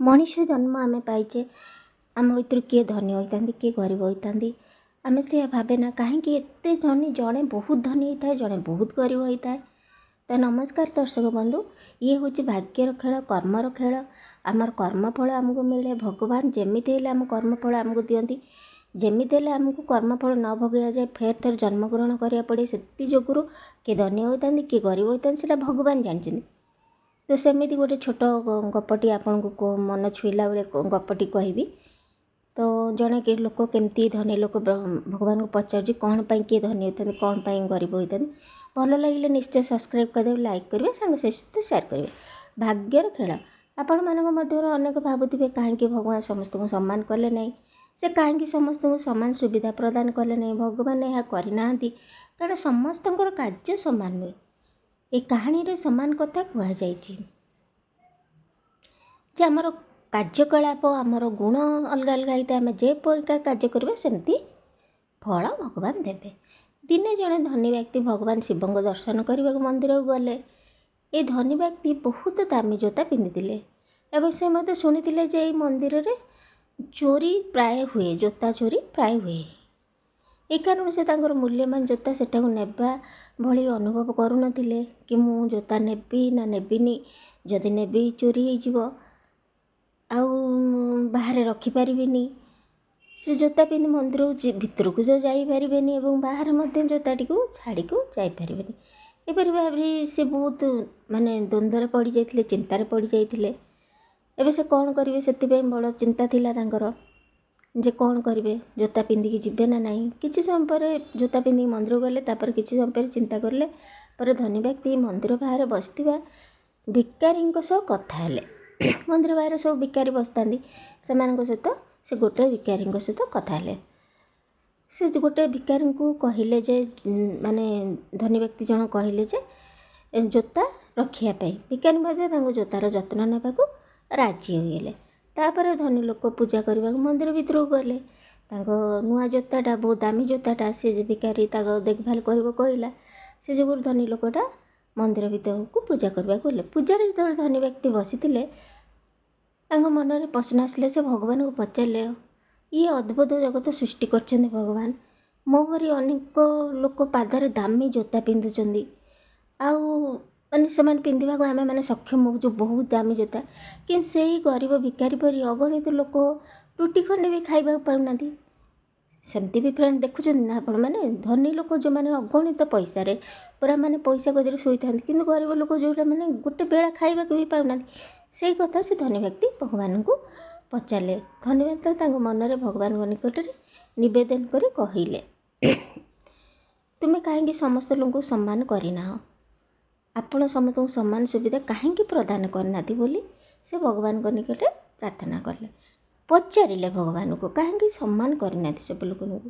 ମଣିଷ ଜନ୍ମ ଆମେ ପାଇଛେ, ଆମ ଭିତରୁ କିଏ ଧନୀ ହୋଇଥାନ୍ତି, କିଏ ଗରିବ ହୋଇଥାନ୍ତି। ଆମେ ସେଇଆ ଭାବେ ନା କାହିଁକି ଏତେ ଧନୀ, ଜଣେ ବହୁତ ଧନୀ ହେଇଥାଏ, ଜଣେ ବହୁତ ଗରିବ ହୋଇଥାଏ। ତ ନମସ୍କାର ଦର୍ଶକ ବନ୍ଧୁ, ଇଏ ହେଉଛି ଭାଗ୍ୟର ଖେଳ, କର୍ମର ଖେଳ। ଆମର କର୍ମଫଳ ଆମକୁ ମିଳେ। ଭଗବାନ ଯେମିତି ହେଲେ ଆମ କର୍ମଫଳ ଆମକୁ ଦିଅନ୍ତି। ଯେମିତି ହେଲେ ଆମକୁ କର୍ମଫଳ ନ ଭୋଗିବା ଯାଏ ଫେର ଥରେ ଜନ୍ମଗ୍ରହଣ କରିବାକୁ ପଡ଼େ। ସେଥି ଯୋଗୁରୁ କିଏ ଧନୀ ହୋଇଥାନ୍ତି, କିଏ ଗରିବ ହୋଇଥାନ୍ତି, ସେଇଟା ଭଗବାନ ଜାଣିଛନ୍ତି। ତ ସେମିତି ଗୋଟେ ଛୋଟ ଗପଟି ଆପଣଙ୍କୁ ମନ ଛୁଇଁଲା ବେଳେ ଗପଟି କହିବି। ତ ଜଣେ କି ଲୋକ କେମିତି ଧନୀ ଲୋକ ଭଗବାନଙ୍କୁ ପଚାରୁଛି କ'ଣ ପାଇଁ କିଏ ଧନୀ ହୋଇଥାନ୍ତି, କ'ଣ ପାଇଁ ଗରିବ ହୋଇଥାନ୍ତି। ଭଲ ଲାଗିଲେ ନିଶ୍ଚୟ ସବସ୍କ୍ରାଇବ୍ କରିଦେବେ, ଲାଇକ୍ କରିବେ, ସାଙ୍ଗସାଥି ସହିତ ସେୟାର କରିବେ। ଭାଗ୍ୟର ଖେଳ। ଆପଣମାନଙ୍କ ମଧ୍ୟରୁ ଅନେକ ଭାବୁଥିବେ କାହିଁକି ଭଗବାନ ସମସ୍ତଙ୍କୁ ସମାନ କଲେ ନାହିଁ, ସେ କାହିଁକି ସମସ୍ତଙ୍କୁ ସମାନ ସୁବିଧା ପ୍ରଦାନ କଲେ ନାହିଁ। ଭଗବାନ ଏହା କରିନାହାନ୍ତି କାରଣ ସମସ୍ତଙ୍କର କାର୍ଯ୍ୟ ସମାନ ନୁହେଁ। ଏ କାହାଣୀରେ ସମାନ କଥା କୁହାଯାଇଛି ଯେ ଆମର କାର୍ଯ୍ୟକଳାପ, ଆମର ଗୁଣ ଅଲଗା ଅଲଗା ହେଇଥାଏ। ଆମେ ଯେ ପ୍ରକାର କାର୍ଯ୍ୟ କରିବା ସେମିତି ଫଳ ଭଗବାନ ଦେବେ। ଦିନେ ଜଣେ ଧନୀ ବ୍ୟକ୍ତି ଭଗବାନ ଶିବଙ୍କ ଦର୍ଶନ କରିବାକୁ ମନ୍ଦିରକୁ ଗଲେ। ଏ ଧନୀ ବ୍ୟକ୍ତି ବହୁତ ଦାମୀ ଜୋତା ପିନ୍ଧିଥିଲେ ଏବଂ ସେ ମଧ୍ୟ ଶୁଣିଥିଲେ ଯେ ଏଇ ମନ୍ଦିରରେ ଚୋରି ପ୍ରାୟ ହୁଏ, ଜୋତା ଚୋରି ପ୍ରାୟ ହୁଏ। ଏ କାରଣରୁ ସେ ତାଙ୍କର ମୂଲ୍ୟବାନ ଜୋତା ସେଠାକୁ ନେବା ଭଳି ଅନୁଭବ କରୁନଥିଲେ କି ମୁଁ ଜୋତା ନେବି ନା ନେବିନି, ଯଦି ନେବି ଚୋରି ହେଇଯିବ, ଆଉ ବାହାରେ ରଖିପାରିବିନି। ସେ ଜୋତା ପିନ୍ଧି ମନ୍ଦିରକୁ ଭିତରକୁ ତ ଯାଇପାରିବେନି ଏବଂ ବାହାରେ ମଧ୍ୟ ଜୋତାଟିକୁ ଛାଡ଼ିକୁ ଯାଇପାରିବେନି। ଏପରି ଭାବରେ ସେ ବହୁତ ମାନେ ଦ୍ୱନ୍ଦ୍ୱରେ ପଡ଼ିଯାଇଥିଲେ, ଚିନ୍ତାରେ ପଡ଼ିଯାଇଥିଲେ। ଏବେ ସେ କ'ଣ କରିବେ ସେଥିପାଇଁ ବଡ଼ ଚିନ୍ତା ଥିଲା ତାଙ୍କର ଯେ କ'ଣ କରିବେ, ଜୋତା ପିନ୍ଧିକି ଯିବେ ନା ନାହିଁ। କିଛି ସମୟ ପରେ ଜୋତା ପିନ୍ଧିକି ମନ୍ଦିରକୁ ଗଲେ। ତାପରେ କିଛି ସମୟ ପରେ ଚିନ୍ତା କଲେ। ପରେ ଧନୀ ବ୍ୟକ୍ତି ମନ୍ଦିର ବାହାରେ ବସିଥିବା ଭିକାରୀଙ୍କ ସହ କଥା ହେଲେ। ମନ୍ଦିର ବାହାରେ ସବୁ ଭିକାରୀ ବସିଥାନ୍ତି, ସେମାନଙ୍କ ସହିତ ସେ ଗୋଟେ ଭିକାରୀଙ୍କ ସହିତ କଥା ହେଲେ। ସେ ଗୋଟେ ଭିକାରୀଙ୍କୁ କହିଲେ ଯେ ମାନେ ଧନୀ ବ୍ୟକ୍ତି ଜଣ କହିଲେ ଯେ ଜୋତା ରଖିବା ପାଇଁ। ଭିକାରୀ ମଧ୍ୟ ତାଙ୍କ ଜୋତାର ଯତ୍ନ ନେବାକୁ ରାଜି ହୋଇଗଲେ। ତାପରେ ଧନୀ ଲୋକ ପୂଜା କରିବାକୁ ମନ୍ଦିର ଭିତରକୁ ଗଲେ। ତାଙ୍କ ନୂଆ ଜୋତାଟା, ବହୁତ ଦାମୀ ଜୋତାଟା, ସେ ଭିକାରୀ ତାକୁ ଦେଖଭାଲ କରିବ କହିଲା। ସେ ଯୋଗୁରୁ ଧନୀ ଲୋକଟା ମନ୍ଦିର ଭିତରକୁ ପୂଜା କରିବାକୁ ଗଲେ। ପୂଜାରେ ଯେତେବେଳେ ଧନୀ ବ୍ୟକ୍ତି ବସିଥିଲେ, ତାଙ୍କ ମନରେ ପ୍ରଶ୍ନ ଆସିଲେ। ସେ ଭଗବାନଙ୍କୁ ପଚାରିଲେ, ଇଏ ଅଦ୍ଭୁତ ଜଗତ ସୃଷ୍ଟି କରିଛନ୍ତି ଭଗବାନ, ମୋ ପରି ଅନେକ ଲୋକ ପାଦରେ ଦାମୀ ଜୋତା ପିନ୍ଧୁଛନ୍ତି, ଆଉ ମାନେ ସେମାନେ ପିନ୍ଧିବାକୁ ଆମେମାନେ ସକ୍ଷମ ହେଉଛୁ ବହୁତ ଦାମୀ ଜୋତା, କିନ୍ତୁ ସେଇ ଗରିବ ଭିକାରୀ ପରି ଅଗଣିତ ଲୋକ ରୁଟି ଖଣ୍ଡେ ବି ଖାଇବାକୁ ପାଉନାହାନ୍ତି। ସେମିତି ବି ଫ୍ରେଣ୍ଡ ଦେଖୁଛନ୍ତି ନା ଆପଣମାନେ, ଧନୀ ଲୋକ ଯେଉଁମାନେ ଅଗଣିତ ପଇସାରେ ପୁରା ମାନେ ପଇସା ଗଦିରେ ଶୋଇଥାନ୍ତି, କିନ୍ତୁ ଗରିବ ଲୋକ ଯେଉଁଟା ମାନେ ଗୋଟେ ବେଳା ଖାଇବାକୁ ବି ପାଉନାହାନ୍ତି। ସେଇ କଥା ସେ ଧନୀ ବ୍ୟକ୍ତି ଭଗବାନଙ୍କୁ ପଚାରିଲେ। ଧନୀ ବ୍ୟକ୍ତି ତାଙ୍କ ମନରେ ଭଗବାନଙ୍କ ନିକଟରେ ନିବେଦନ କରି କହିଲେ, ତୁମେ କାହିଁକି ସମସ୍ତ ଲୋକଙ୍କୁ ସମ୍ମାନ କରିନାହ, ଆପଣ ସମସ୍ତଙ୍କୁ ସମାନ ସୁବିଧା କାହିଁକି ପ୍ରଦାନ କରିନାହାନ୍ତି ବୋଲି ସେ ଭଗବାନଙ୍କ ନିକଟରେ ପ୍ରାର୍ଥନା କଲେ। ପଚାରିଲେ ଭଗବାନଙ୍କୁ କାହିଁକି ସମ୍ମାନ କରିନାହାନ୍ତି ସବୁ ଲୋକଙ୍କୁ।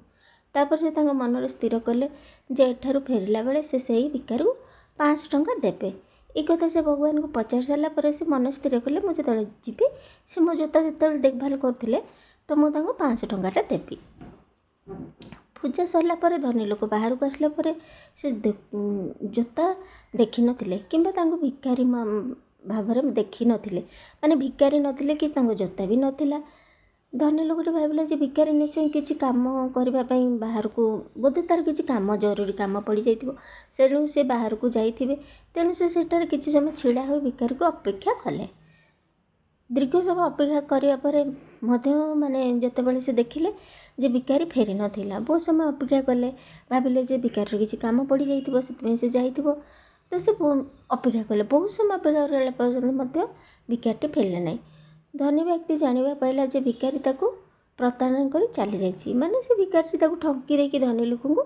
ତାପରେ ସେ ତାଙ୍କ ମନରେ ସ୍ଥିର କଲେ ଯେ ଏଠାରୁ ଫେରିଲା ବେଳେ ସେ ସେଇ ଭିକାରୀକୁ 500 ଟଙ୍କା ଦେବେ। ଏ କଥା ସେ ଭଗବାନଙ୍କୁ ପଚାରି ସାରିଲା ପରେ ସେ ମନ ସ୍ଥିର କଲେ, ମୁଁ ଯେତେବେଳେ ଯିବି ସେ ମୋ ଜୋତା ଯେତେବେଳେ ଦେଖଭାଲ କରୁଥିଲେ ତ ମୁଁ ତାଙ୍କୁ 500 ଟଙ୍କାଟା ଦେବି। ପୂଜା ସରିଲା ପରେ ଧନୀ ଲୋକ ବାହାରକୁ ଆସିଲା ପରେ ସେ ଜୋତା ଦେଖିନଥିଲେ କିମ୍ବା ତାଙ୍କୁ ଭିକାରୀ ଭାବରେ ଦେଖିନଥିଲେ, ମାନେ ଭିକାରୀ ନଥିଲେ କି ତାଙ୍କ ଜୋତା ବି ନଥିଲା। ଧନୀ ଲୋକଟି ଭାବିଲା ଯେ ଭିକାରୀ ନିଶ୍ଚୟ କିଛି କାମ କରିବା ପାଇଁ ବାହାରକୁ, ବୋଧେ ତା'ର କିଛି କାମ ଜରୁରୀ କାମ ପଡ଼ିଯାଇଥିବ, ତେଣୁ ସେ ବାହାରକୁ ଯାଇଥିବେ। ତେଣୁ ସେ ସେଠାରେ କିଛି ସମୟ ଛିଡ଼ା ହୋଇ ଭିକାରୀକୁ ଅପେକ୍ଷା କଲେ। ଦୀର୍ଘ ସମୟ ଅପେକ୍ଷା କରିବା ପରେ ମଧ୍ୟ ମାନେ ଯେତେବେଳେ ସେ ଦେଖିଲେ ଯେ ଭିକାରୀ ଫେରି ନଥିଲା, ବହୁତ ସମୟ ଅପେକ୍ଷା କଲେ, ଭାବିଲେ ଯେ ଭିକାରୀର କିଛି କାମ ପଡ଼ିଯାଇଥିବ ସେଥିପାଇଁ ସେ ଯାଇଥିବ। ତ ସେ ଅପେକ୍ଷା କଲେ, ବହୁତ ସମୟ ଅପେକ୍ଷା କଲା ପର୍ଯ୍ୟନ୍ତ ମଧ୍ୟ ଭିକାରୀଟି ଫେରିଲେ ନାହିଁ। ଧନୀ ବ୍ୟକ୍ତି ଜାଣିବା ପାଇଲା ଯେ ଭିକାରୀ ତାକୁ ପ୍ରତାରଣା କରି ଚାଲିଯାଇଛି, ମାନେ ସେ ଭିକାରୀଟି ତାକୁ ଠକି ଦେଇକି ଧନୀ ଲୋକଙ୍କୁ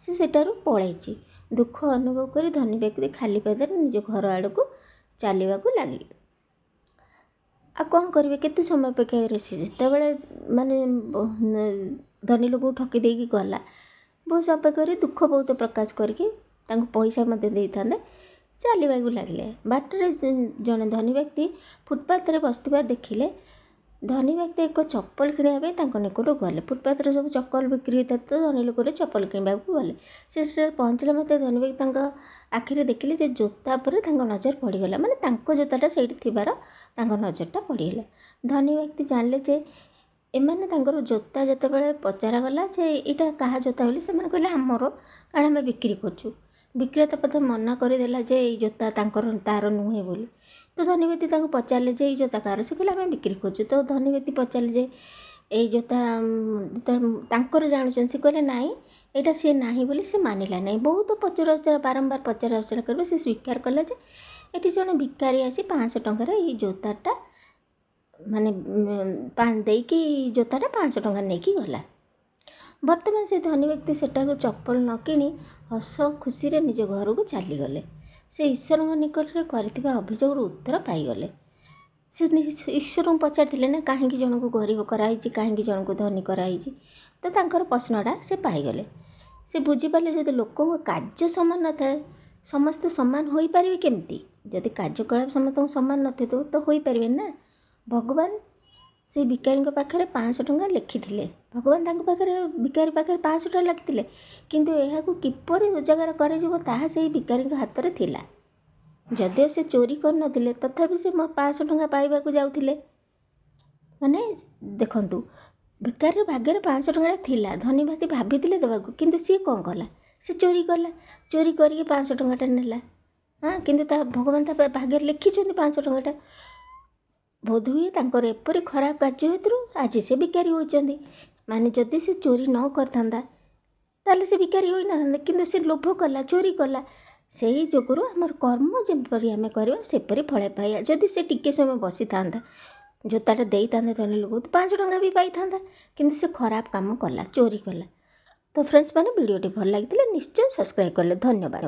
ସେ ସେଠାରୁ ପଳାଇଛି। ଦୁଃଖ ଅନୁଭବ କରି ଧନୀ ବ୍ୟକ୍ତି ଖାଲି ପାଦରେ ନିଜ ଘର ଆଡ଼କୁ ଚାଲିବାକୁ ଲାଗିଲେ। ଆଉ କ'ଣ କରିବେ, କେତେ ସମୟ ଅପେକ୍ଷା କରିବେ। ସେ ଯେତେବେଳେ ମାନେ ଧନୀ ଲୋକଙ୍କୁ ଠକି ଦେଇକି ଗଲା, ବହୁତ ସମୟ ଅପେକ୍ଷା କରି ଦୁଃଖ ବହୁତ ପ୍ରକାଶ କରିକି ତାଙ୍କୁ ପଇସା ମଧ୍ୟ ଦେଇଥାନ୍ତେ, ଚାଲିବାକୁ ଲାଗିଲେ। ବାଟରେ ଜଣେ ଧନୀ ବ୍ୟକ୍ତି ଫୁଟପାଥରେ ବସିଥିବା ଦେଖିଲେ। ଧନୀ ବ୍ୟକ୍ତି ଏକ ଚପଲ କିଣିବା ପାଇଁ ତାଙ୍କ ନିକଟକୁ ଗଲେ। ଫୁଟପାଥରେ ସବୁ ଚପଲ ବିକ୍ରି ହୋଇଥାଏ, ତ ଧନୀ ଲୋକଟେ ଚପଲ କିଣିବାକୁ ଗଲେ। ସେ ସେଠାରେ ପହଞ୍ଚିଲା ମାତ୍ରେ ଧନୀ ବ୍ୟକ୍ତି ତାଙ୍କ ଆଖିରେ ଦେଖିଲେ ଯେ ଜୋତା ଉପରେ ତାଙ୍କ ନଜର ପଡ଼ିଗଲା, ମାନେ ତାଙ୍କ ଜୋତାଟା ସେଇଠି ଥିବାର ତାଙ୍କ ନଜରଟା ପଡ଼ିଗଲା। ଧନୀ ବ୍ୟକ୍ତି ଜାଣିଲେ ଯେ ଏମାନେ ତାଙ୍କର ଜୋତା। ଯେତେବେଳେ ପଚରାଗଲା ଯେ ଏଇଟା କାହା ଜୋତା ବୋଲି, ସେମାନେ କହିଲେ ଆମର, କାରଣ ଆମେ ବିକ୍ରି କରୁଛୁ। ବିକ୍ରେତା ପ୍ରଥମେ ମନା କରିଦେଲା ଯେ ଏଇ ଜୋତା ତାଙ୍କର ତାର ନୁହେଁ ବୋଲି। ତ ଧନୀ ବ୍ୟକ୍ତି ତାଙ୍କୁ ପଚାରିଲେ ଯେ ଏଇ ଜୋତା କାହାର? ସେ କହିଲେ ଆମେ ବିକ୍ରି କରୁଛୁ। ତ ଧନୀ ବ୍ୟକ୍ତି ପଚାରିଲେ ଯେ ଏଇ ଜୋତା ତାଙ୍କର ଜାଣୁଛନ୍ତି? ସେ କହିଲେ ନାଇଁ, ଏଇଟା ସିଏ ନାହିଁ ବୋଲି ସେ ମାନିଲା ନାହିଁ। ବହୁତ ପଚରା ଉଚରା, ବାରମ୍ବାର ପଚରା ଉଚରା କରିବା ସେ ସ୍ୱୀକାର କଲା ଯେ ଏଠି ଜଣେ ଭିକାରୀ ଆସି 500 ଟଙ୍କାରେ ଏଇ ଜୋତାଟା ମାନେ ଦେଇକି ଜୋତାଟା 500 ଟଙ୍କା ନେଇକି ଗଲା। ବର୍ତ୍ତମାନ ସେ ଧନୀ ବ୍ୟକ୍ତି ସେଟାକୁ ଚପଲ ନ କିଣି ହସ ଖୁସିରେ ନିଜ ଘରକୁ ଚାଲିଗଲେ। ସେ ଈଶ୍ୱରଙ୍କ ନିକଟରେ କରିଥିବା ଅଭିଯୋଗର ଉତ୍ତର ପାଇଗଲେ। ସେ ଈଶ୍ୱରଙ୍କୁ ପଚାରିଥିଲେ ନା, କାହିଁକି ଜଣକୁ ଗରିବ କରାହେଇଛି, କାହିଁକି ଜଣକୁ ଧନୀ କରାହେଇଛି? ତ ତାଙ୍କର ପ୍ରଶ୍ନଟା ସେ ପାଇଗଲେ। ସେ ବୁଝିପାରିଲେ, ଯଦି ଲୋକଙ୍କ କାର୍ଯ୍ୟ ସମାନ ନଥାଏ, ସମସ୍ତେ ସମାନ ହୋଇପାରିବେ କେମିତି? ଯଦି କାର୍ଯ୍ୟକଳାପ ସମସ୍ତଙ୍କୁ ସମାନ ନଥିବ ତ ହୋଇପାରିବେନି ନା। ଭଗବାନ ସେଇ ଭିକାରୀଙ୍କ ପାଖରେ 500 ଟଙ୍କା ଲେଖିଥିଲେ। ଭଗବାନ ତାଙ୍କ ପାଖରେ, ଭିକାରୀ ପାଖରେ 500 ଟଙ୍କା ଲେଖିଥିଲେ, କିନ୍ତୁ ଏହାକୁ କିପରି ରୋଜଗାର କରାଯିବ ତାହା ସେଇ ଭିକାରୀଙ୍କ ହାତରେ ଥିଲା। ଯଦିଓ ସେ ଚୋରି କରିନଥିଲେ, ତଥାପି ସେ 500 ଟଙ୍କା ପାଇବାକୁ ଯାଉଥିଲେ। ମାନେ ଦେଖନ୍ତୁ, ଭିକାରୀର ଭାଗ୍ୟରେ 500 ଟଙ୍କା ଥିଲା। ଧନୀ ଭାତି ଭାବିଥିଲେ ଦେବାକୁ, କିନ୍ତୁ ସିଏ କ'ଣ କଲା? ସେ ଚୋରି କଲା। ଚୋରି କରିକି 500 ଟଙ୍କାଟା ନେଲା। ହଁ, କିନ୍ତୁ ତା ଭଗବାନ ତା ଭାଗ୍ୟରେ ଲେଖିଛନ୍ତି 500 ଟଙ୍କାଟା। ବୋଧହୁଏ ତାଙ୍କର ଏପରି ଖରାପ କାର୍ଯ୍ୟ ହେତୁରୁ ଆଜି ସେ ଭିକାରୀ ହୋଇଛନ୍ତି। ମାନେ ଯଦି ସେ ଚୋରି ନ କରିଥାନ୍ତା, ତାହେଲେ ସେ ଭିକାରୀ ହୋଇନଥାନ୍ତା, କିନ୍ତୁ ସେ ଲୋଭ କଲା, ଚୋରି କଲା। ସେଇ ଯୋଗୁରୁ ଆମର କର୍ମ ଯେପରି ଆମେ କରିବା, ସେପରି ଫଳ ପାଇବା। ଯଦି ସେ ଟିକେ ସମୟ ବସିଥାନ୍ତା, ଜୋତାଟା ଦେଇଥାନ୍ତା ଧନୀ ଲୋକକୁ, 500 ଟଙ୍କା ବି ପାଇଥାନ୍ତା, କିନ୍ତୁ ସେ ଖରାପ କାମ କଲା, ଚୋରି କଲା। ତ ଫ୍ରେଣ୍ଡସ୍ ମାନେ, ଭିଡ଼ିଓଟି ଭଲ ଲାଗିଥିଲେ ନିଶ୍ଚୟ ସବସ୍କ୍ରାଇବ୍ କଲେ। ଧନ୍ୟବାଦ।